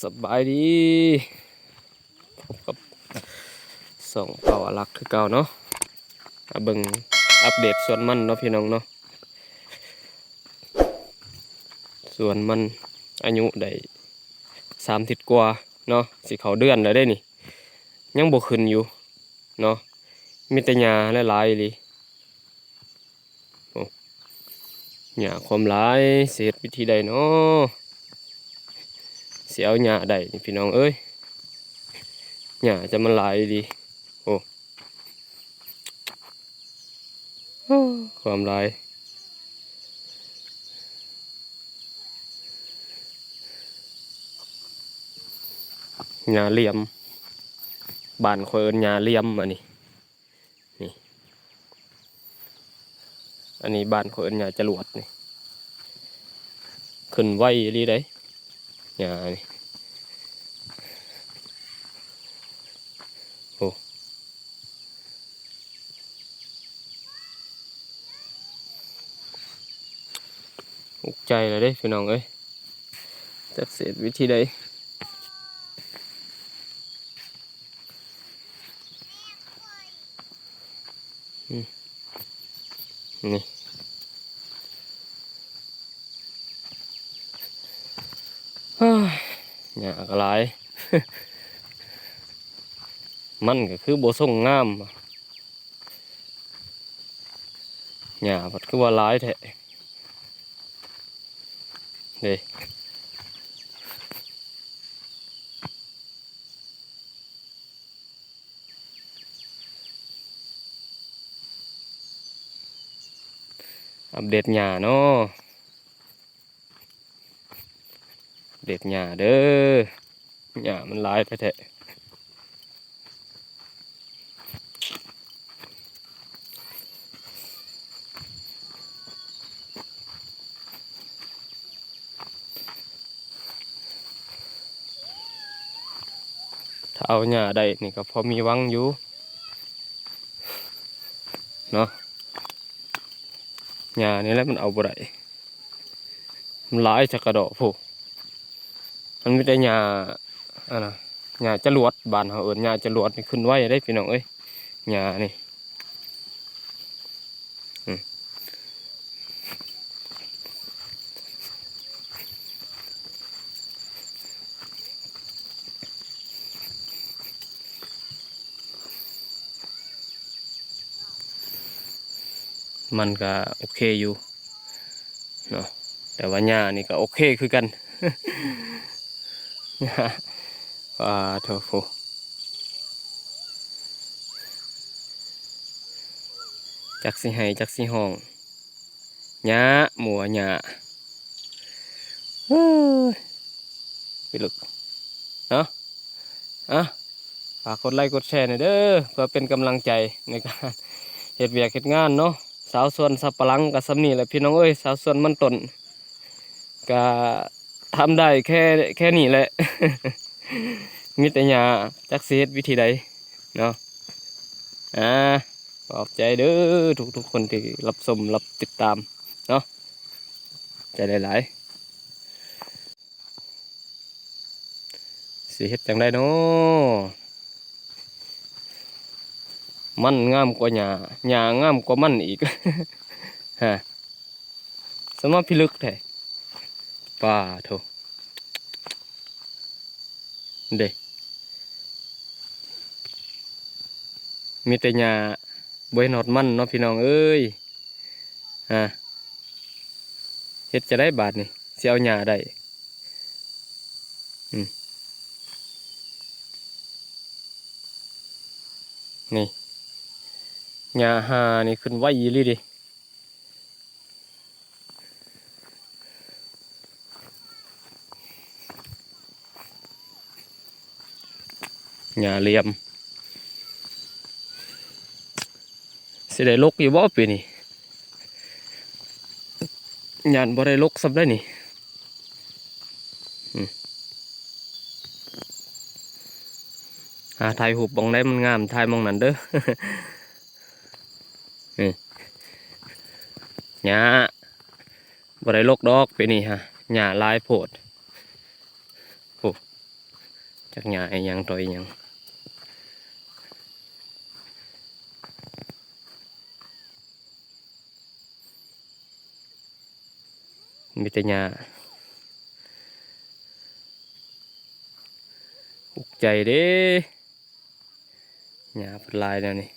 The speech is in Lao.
ສະບາຍດີ ພົບກັບຊ່ອງເປົ່າອາລັກຄືເກົ່າເນາະ. ມາເບິ່ງອັບເດດສວນມັນເນາະພີ່ນ້ອງເນາະ. ສວນມັນອາຍຸໄດ້ສາມທິດກວ່າເນາະ ຊິເຂົ້າເດືອນແລ້ວເດ້ນີ້ ຍັງບໍ່ຂຶ້ນຢູ່ເນາະ ມີແຕ່ຫຍ້າຫຼາຍໆອີ່ຫຼີ. ໂອ້ ຫຍ້າຄວາມຫຼາຍ ຊິເຮັດວິທີໃດເນາະ ຊິເອົາຫຍ້າໄດ້ນີ້ພີ່ນ້ອງເອີຍ ຫຍ້າຈະມັນຫຼາຍອີ່ຫຼີ. ໂອ້ ຄວາມຫຼາຍ ຫຍ້າຫຼ່ຽມ ບ້ານຂ້ອຍເອີ້ນຫຍ້າຫຼ່ຽມ ອັນນີ້ ນີ້ ອັນນີ້ບ້ານຂ້ອຍເອີ້ນຫຍ້າຈະຫຼວດນີ້ ຂຶ້ນໄວອີ່ຫຼີເດ້ ຫຍ້ານີ້. ໂອ້ ອຸກໃຈແລ້ວເດ້ພີ່ນ້ອງເອີຍ ຈັກຊິເຮັດວິທີໃດ. ອືມ ນີ້ ຫຍ້າກໍຫຼາຍ ມັນກໍຄືບໍ່ຊົງງາມ ຫຍ້າພັດຄືວ່າຫຼາຍແທ້ເດ້. ອັບເດດຫຍ້າເນາະ ອັບເດດຫຍ້າເດີ ຫຍ້າມັນຫຼາຍແທ້ໆ. ຖ້າເອົາຫຍ້າໄດ້ນີ້ກໍພໍມີຫວັງຢູ່ເນາະ ຫຍ້ານີ້ແຫຼະມັນເອົາບໍ່ໄດ້ ມັນຫຼາຍຈັກກະດອກພຸ້ນ ມັນມີແຕ່ຫຍ້າ ອັນນະ ຫຍ້າຈະຫຼວດ ບ້ານເຮົາເອີ້ນຫຍ້າຈະຫຼວດນີ້ ຂຶ້ນໄວເດ້ພີ່ນ້ອງເອີຍ ຫຍ້ານີ້. ອືມ ມັນກະໂອເຄຢູ່ເນາະ ແຕ່ວ່າຫຍ້ານີ້ກະໂອເຄຄືກັນ ປາໂທ້ ໂອ້ ຈັກຊິໄຫ້ຈັກຊິຮ້ອງ ຫຍ້າ ໝູວ່າຫຍ້າ ເຮີ້ຍ ພິລຶກເນາະ. ອ່ະ ຝາກກົດໄລກົດແຊແດ່ເດີ ເພື່ອເປັນກຳລັງໃຈໃນການເຮັດວຽກເຮັດງານເນາະ. ຊາວສວນສັບປະຫຼັງກໍສ່ຳນີ້ແຫຼະພີ່ນ້ອງເອີຍ ຊາວສວນມັນຕົ້ນ ກະທຳໄດ້ແຄ່ ແຄ່ນີ້ແຫຼະ ມີແຕ່ຫຍ້າ ຈັກຊິເຮັດວິທີໃດເນາະ. ອ່າ ຂອບໃຈເດີທຸກໆຄົນທີ່ຮັບຊົມຮັບຕິດຕາມເນາະ ຂອບໃຈຫຼາຍໆ. ຊິເຮັດຈັ່ງໃດນໍ ມັນງາມກວ່າຫຍ້າ ຫຍ້າງາມກວ່າມັນອີກ ຮະ ສະມາພິລຶກແທ້ ປາໂທ້ ເດ້ ມີແຕ່ຫຍ້າ ບໍ່ເຫັນຮອດມັນເນາະພີ່ນ້ອງເອີຍ. ຮະ ເຮັດຈັ່ງໃດບາດນີ້ ຊິເອົາຫຍ້າໄດ້ ອືມ ນີ້ ຫຍ້າຫ່ານີ້ຂຶ້ນໄວອີ່ຫຼີເດ. ຫຍ້າຫຼຽມ ຊິໄດ້ລົກຢູ່ບໍ່ປີນີ້ ຢ້ານບໍ່ໄດ້ລົກຊ້ຳໃດນີ້ ອືມ ຫາຖ່າຍຮູບບ່ອນໃດມັນງາມ ຖ່າຍບ່ອນນັ້ນເດີ ນີ້ ຫຍ້າ ບໍ່ໄດ້ລົກດອກປີນີ້ຮະ ຫຍ້າຫຼາຍໂພດ ໂອ້ ຈັກຫຍ້າອີ່ຫຍັງຕໍ່ອີ່ຫຍັງ ມີແຕ່ຫຍ້າ ອຸກໃຈເດ້ ຫຍ້າເພິ່ນຫຼາຍແນວນີ້.